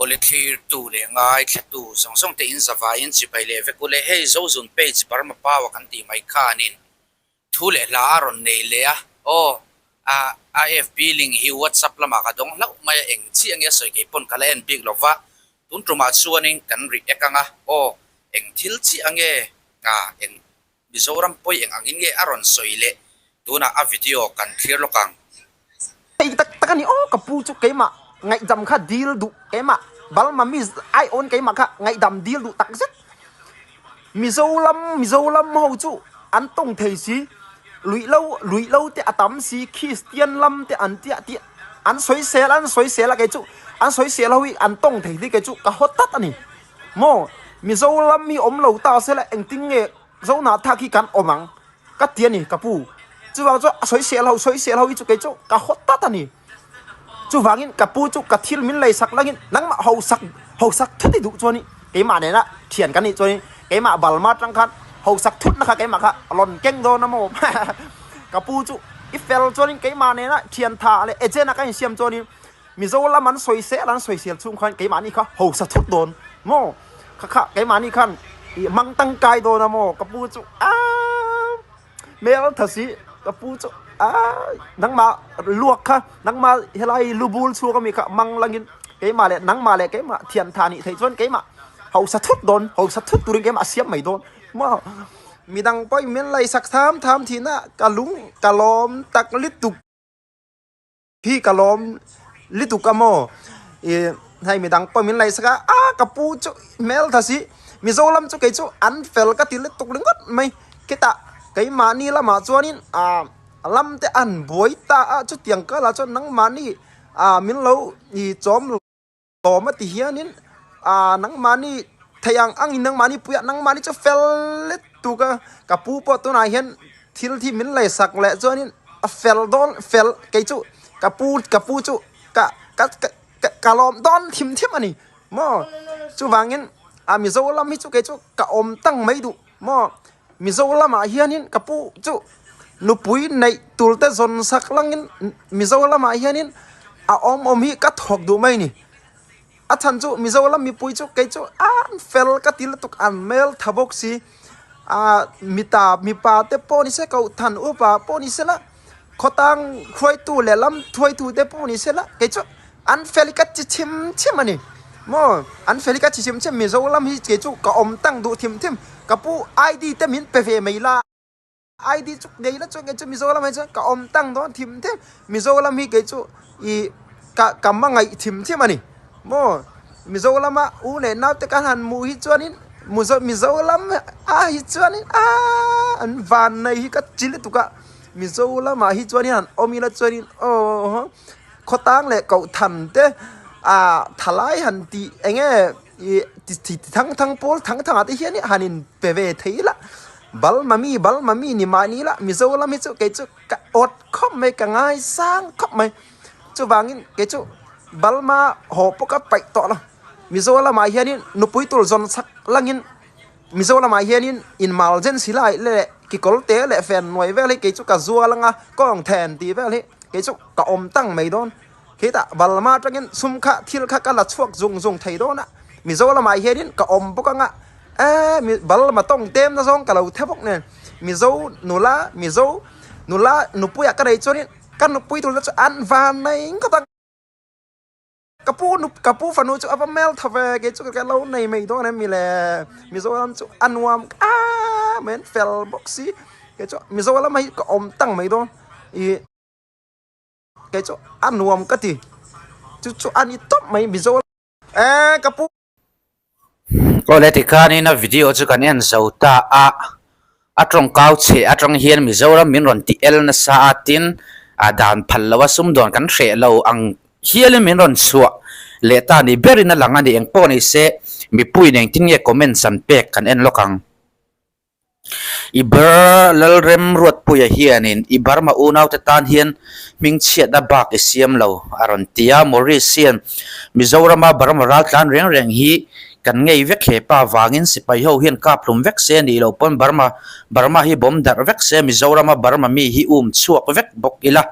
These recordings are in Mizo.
Awle thlirtu leh ngaithlatu zawng zawng te in zavaiin chibai leh vek ule hei Zozun page Burma Power kan tih mai khanin thu leh hla a rawn nei leh a aw a a FB link hi WhatsApp lamah ka dawng hlauh mai a eng chiah nge a sawi kei pawn ka la en bik lova tun tumah chuanin kan react anga aw eng thil chiah nge a eng Mizoram pawi eng angin nge a rawn sawi leh tunah a video kan thlir lawk ang. Hei tak tak a ni aw ka pu chu keimah ngaihdam kha dil duh keimah Balma mi ai awn keimah kha ngaihdam dil duh tak zet Mizolam Mizolam ho chu an tawng thei si luih lo luih lo te a tam si Kristian lam te an tia tih an sawi sel an sawi sel a kei chu an sawi sel ho hi an tawng thei hi kei chu ka haw tlat a ni. Maw? Mizoram hi awm lo ta se la engtin nge Zohnahthlak hi kan awm ang? Ka ti a ni, ka pu. Chuvang chuan a sawi sel ho, sawi sel ho hi chu kei chu ka hawt tlat a ni. Chuvangin ka pu chu ka thil min lei sak langin nangmah ho sak, ho sak thut i duh chuan i keimah nena thian kan nih chuan i keimah Balma atang khan ho sak thut na kha keimah kha rawn keng dawn a maw? Ka pu chu i fel chuanin keimah nena thian tha leh agent a ka insiam chuanin Mizo lam an sawi sel an sawi sel chhung khan keimahni kha hausa thut dawn maw? Kha kha keimahni khan i hmang tangkai dawn a maw? Ka pu chu aaa hmel tha si ka pu chu aaa nangmah luak kha nangmah helai lu bul chhuak ami kha mang langin keimah leh nangmah leh keimah thian tha nih theih chuan keimah hausa thut dawn hausa thut turin keimah siam mai dawn maw? Midang pawhin min laisak tham tham thin a ka lung ka lawm tak lutuk. Hi ka lawm lutuk a maw ih hei midang pawh min laihsak a a ka pu chu hmel tha si Mizoram chu kei chu an fel ka ti lutuk ringawt mai khitah keimahni lamah chuanin ah lam te an buai ta a chutiang kal ah chuan nangmahni ah min lo ih chawm Lawm a ti hianin ah nangmahni theih ang angin nangmahni puiah nangmahni chu fel let tuk a ka pu pawh tunah hian thil hi min leisak leh chuanin a fel dawn fel kei chu ka pu ka pu chu ka ka ka ka lawm dawn thim thim a ni maw chuvangin ah Mizo lam hi chu kei chu ka awm tang mai duh maw Mizo lamah hianin ka pu chu nupui neih tur te zawn sak langin Mizo lamah hianin a awm awm hi ka thawk duh mai ni. A chhan chu Mizo lam mipui chu kei chu an fel ka ti lutuk an hmel tha bawk si. Ah mita mipa te pawh ni se kohthan upa pawh ni se la khawtang hruaitu leh lam thuaitu te pawh ni se la kei chu an fel hi ka chi chim chim a ni maw an fel hi ka chi chim chim Mizo lam hi kei chu ka awm tang duh thim thim ka pu ID te min pe ve mai la ID chu nei la chuan kei chu Mizo lam ah chuan ka awm tang dawn thim thim Mizo lam hi kei chu ih ka ka hmangaih thim thim a ni maw Mizo lama u leh nau te kan han hmuh hi chuanin Mizo Mizo lam ah hi chuanin aaa an van nei hi ka chi lutuk a Mizo lamah hi chuanin han awm ila chuanin aw khawtang leh kohthan te ah thalai han tih eng nge ih ti ti thang thang pawl thang thang ah te hian han in pe ve thei ila Balma mi Balma mi ni mahni ila Mizo lam hi chu kei chu ka awt khawp mai ka ngaisang khawp mai chuvangin kei chu Balma haw pawh ka paih tawh lo Mizo lamah hianin nupui tur zawn chak langin Mizo lamah hianin emergency lai leh kekawr te leh fen nuai vel hi kei chu ka zual anga kawng then tih vel hi kei chu ka awm tang mai dawn. Khitah Balma atangin sum kha thil kha ka la chhuak zung zung thei dawn a, Mizo lamah hianin ka awm bawk anga eh Balma tawng tem na zawng ka lo the bawk nen Mizo nula Mizo nula nupuiah ka nei chuanin ka nupui tur te chu an van mai ngawt ang. Ka pu nu ka pu fanu chu a va mel tha ve kei chu ka lo nei mai dawn em mi le Mizoram chu a nuam a men fel bawk si kei chu Mizoram hi ka awm tang mai dawn ih kei chu a nuam ka ti chu chu a ni tawp mai Mizoram e ka pu Awle tikhanin a video chu kan en zo ta a, a tawngkau chhe atang hian Mizoram min rawn ti el nasa a tin a dan phal lo a sumdawn kan hreh lo ang hialin min rawn chhuah leh ta ni berin a lang a ni engpawh ni se mipuiin engtin nge comments an pek kan en lawk ang. I ber Lalremruatpuia hianin i Burma unaute tan hian hmingchhiatna bak i siam lo a rawn ti a. Maurice hian Mizorama Burma raltlan reng reng hi kan ngei vek he pa vangin sipai ho hian kap hlum vek se nih loh pawn Burma Burma hi bawm darh vek se Mizorama Burma mi hi um chhuak vek bawk ila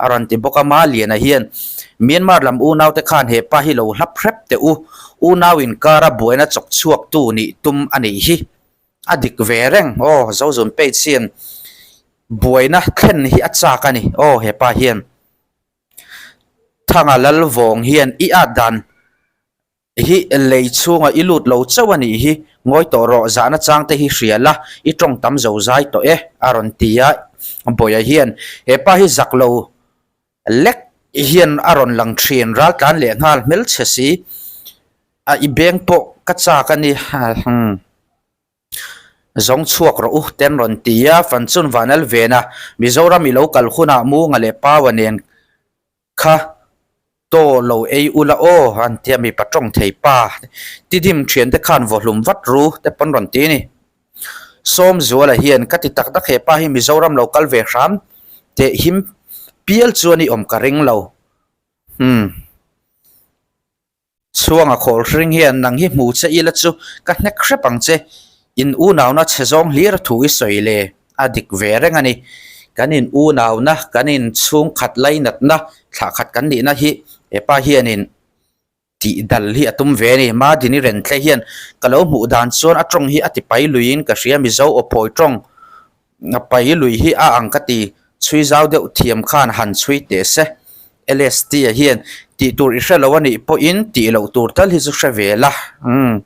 a rawn ti bawk a. Maliana hian. Myanmar lam unaute khan he pa hi lo hlap hrep teh u, unau inkara buaina chawk chhuaktu nih tum a nih hi. A dik ve reng aw, Zozun page hian buaina thlen hi a chak a ni aw he pa hian. Thanga Lalvawng hian i at dan hi lei chhunga i lut lo chauh a nih hi, ngawi tawh rawh zahna chang te hi hria la, i tawng tam zo zai tawh e a rawn ti a, Bawia hian he pa hi zak lo lek hian a rawn lang thin, raltlan leh nghal hmelchhe si a i beng pawh ka chak a ni. Zawng chhuak rawh u ten rawn ti a, Fanchun Vanal vena Mizoram i lo kal hunah Munga leh Paua nen kha taw lo ei ula aw an ti a, mipa tawng thei pa tidim thiante khan vawhlum vat ru te pawn rawn ti a ni. Sawmzuala hian ka ti tak tak he pa hi Mizoram lo kal ve hram teh him pial chuan i awm ka ring lo. Umm. Chhuanga khawl hring hian nang hi hmu che ila chu ka hnek hrep ang che, in unauna chhe zawng hlir thu i sawi le, a dik ve reng a ni. Kan in unauna, kan in chhungkhat lainatna, thlah khat kan nihna hi hepa hianin tih dal hi a tum ve a ni. Madini Rentle hian ka lo hmuh dan chuan a tawng hi a ti pai luiin ka hria, Mizo aw phawi tawng A pai lui hi a ang ka ti, chhui zau deuh thiam khan han chhui teh se. LST a hian tih tur i hre lo a nih pawhin tih loh tur tal hi chu hre ve la. Umm.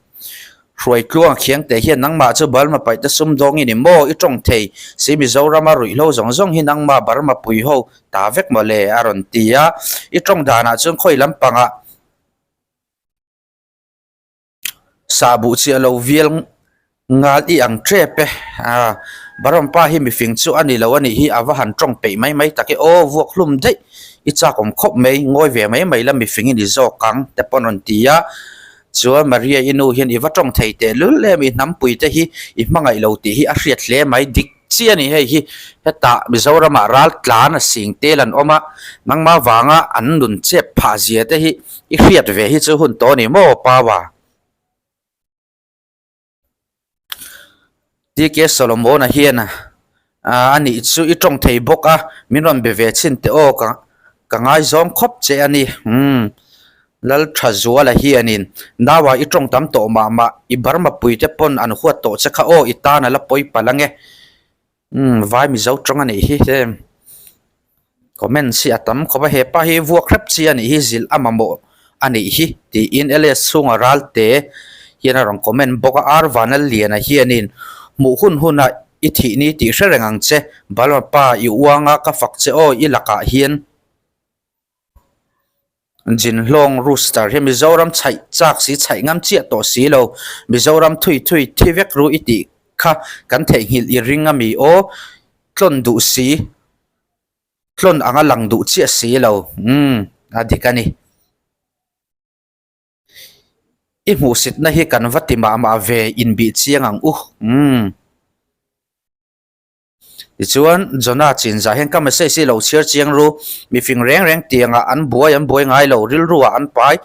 Hruai tluang khiang teh hian nangmah chu Burma paihte sumdawng i ni maw? I tawng thei si Mizorama ruihhlo zawng zawng hi nangmah Burma pui ho ta vek maw le? a rawn ti a. I tawng danah chuan khawi lampangah Sah buh chiah lo vial ngal i ang tep e. Aa Barampa hi mifing chu a ni lo a nih hi a va han tawng peih mai mai tak e aw vuak hlum daih i chak awm khawp mai ngawi ve mai mai la mifing i ni zawk ang te pawh an rawn ti a. Chuan Maria i nu hian i va tawng thei teh lul em i hnampui te hi i hmangaih lo tih hi a hriat hle mai dik chiah a ni hei hi hetah Mizoramah ral tlan a sing tel an awm a nangmah vanga an nun chep phah zia te hi I hriat ve hi chu hun tawh a ni maw Paua? TK Solomon-a hian a nih chu i tawng thei bawk a, min rawn be ve chhin teh aw ka ka ngaizawng khawp che a ni. Umm Lalthazuala hianin naua i tawng tam tawh mah mah i Burma puite pawn an huat tawh che kha aw i tan a la pawi palh ange. Umm vai mizo tawng a nih hi em comments hi a tam khawp a hepa hi vuak hrep chi a nih hi zilh a mamawh a nih hi tiin ls chhunga ral te hian a rawn comment bawk a ar vanlalliana hianin hmuh hun hunah i thih ni tih hre reng ang che Balma pa i uanga ka fak che aw i lakah hian. Jinhlawng rooster hi Mizoram chhaih chak si chhaih ngam chiah tawh si lo. Mizoram thui thui thi vek ru i tih kha kan theihnghilh i ring a mi aw tlawn duh si tlawn anga lang duh chiah si lo umm a dik a ni. I hmuhsitna hi kan va ti mah mah ve inbih chiang ang u umm. Tichuan, Jonah chinzah hian ka message hi lo chhiar chiang ru, mifing reng reng tiangah an buai an buai ngai lo, rilru ah an pai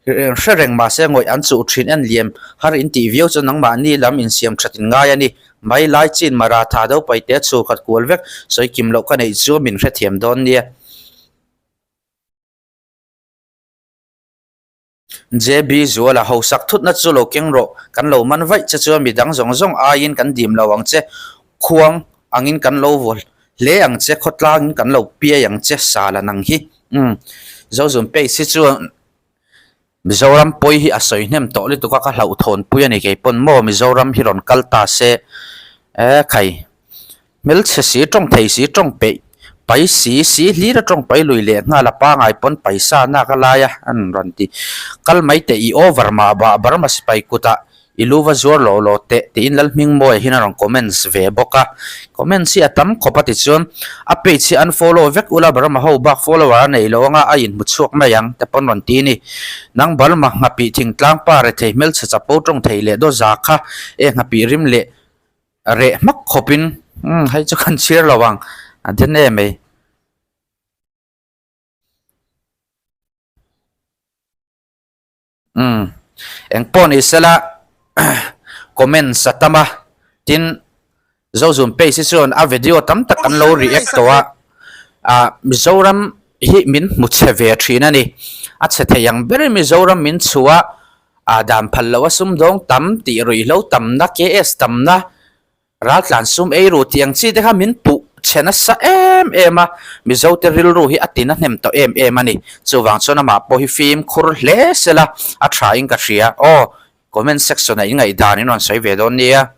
hre reng mahse ngawih an chuh thin en liam har in tih viau chu nangmahni lam insiam that in ngai a ni. Mai lai chin Maratha do paite chhur khat kual vek sawi kim loh ka neih chu min hrethiam dawn nia. JB Zuala, Hausak thutna chu lo keng rawh, kan lo man vaih che chuan midang zawng zawng aiin kan dim lo ang che, khuang angin kan lo vaw hle ang che, khawtlangin kan lo piai ang che, sala nang hi. Umm. Zozun page hi chuan Mizoram pawi hi a sawi hnem tawh lutuk a, ka hlauhthawnpui a ni kei pawn maw Mizoram hi rawn kal ta se, e khai. Hmelchhe si, tawng thei si, tawng peih pai si, si hlir a tawng pai lui leh nghal a pangai pawn paisa nak a lai a an rawn ti. Kal mai teh i over mah bah Burma sipai kutah i lu va zuar lo lo teh tiin Lalhmingmawia hian a rawn comments ve bawk a. Comments hi a tam khawp a tichuan a page hi unfollow vek ula Burma ho bak follower a nei lo anga a inhmu chhuak mai ang te pawn rawn ti a ni. Nang Burma nghapih thingtlang pa rethei hmelchhe chapo tawng thei leh daw za kha e nghapih rim leh reh hmak khawpin umm hei chu kan chhiar lo ang a den em ei. Umm eng pawh ni sela comments a tam a tin Zozun page hi chuan a video tam tak an lo react tawh a ah Mizoram. hi min hmu chhe ve thin a ni. A chhe thei ang berin Mizoram min chhuah a dan phal loh a sumdawng tam tih ruihhlo tamna KS tamna Raltlan sum ei ru tih ang chi te kha min puh chhe nasa em em a, Mizo te rilru hi a tina hnem tawh em em a ni. Chuvang chuan amah pawh hi fimkhur hle sela a tha in ka hria. Aw, comment section ah in ngaihdan in rawn sawi ve dawn nia.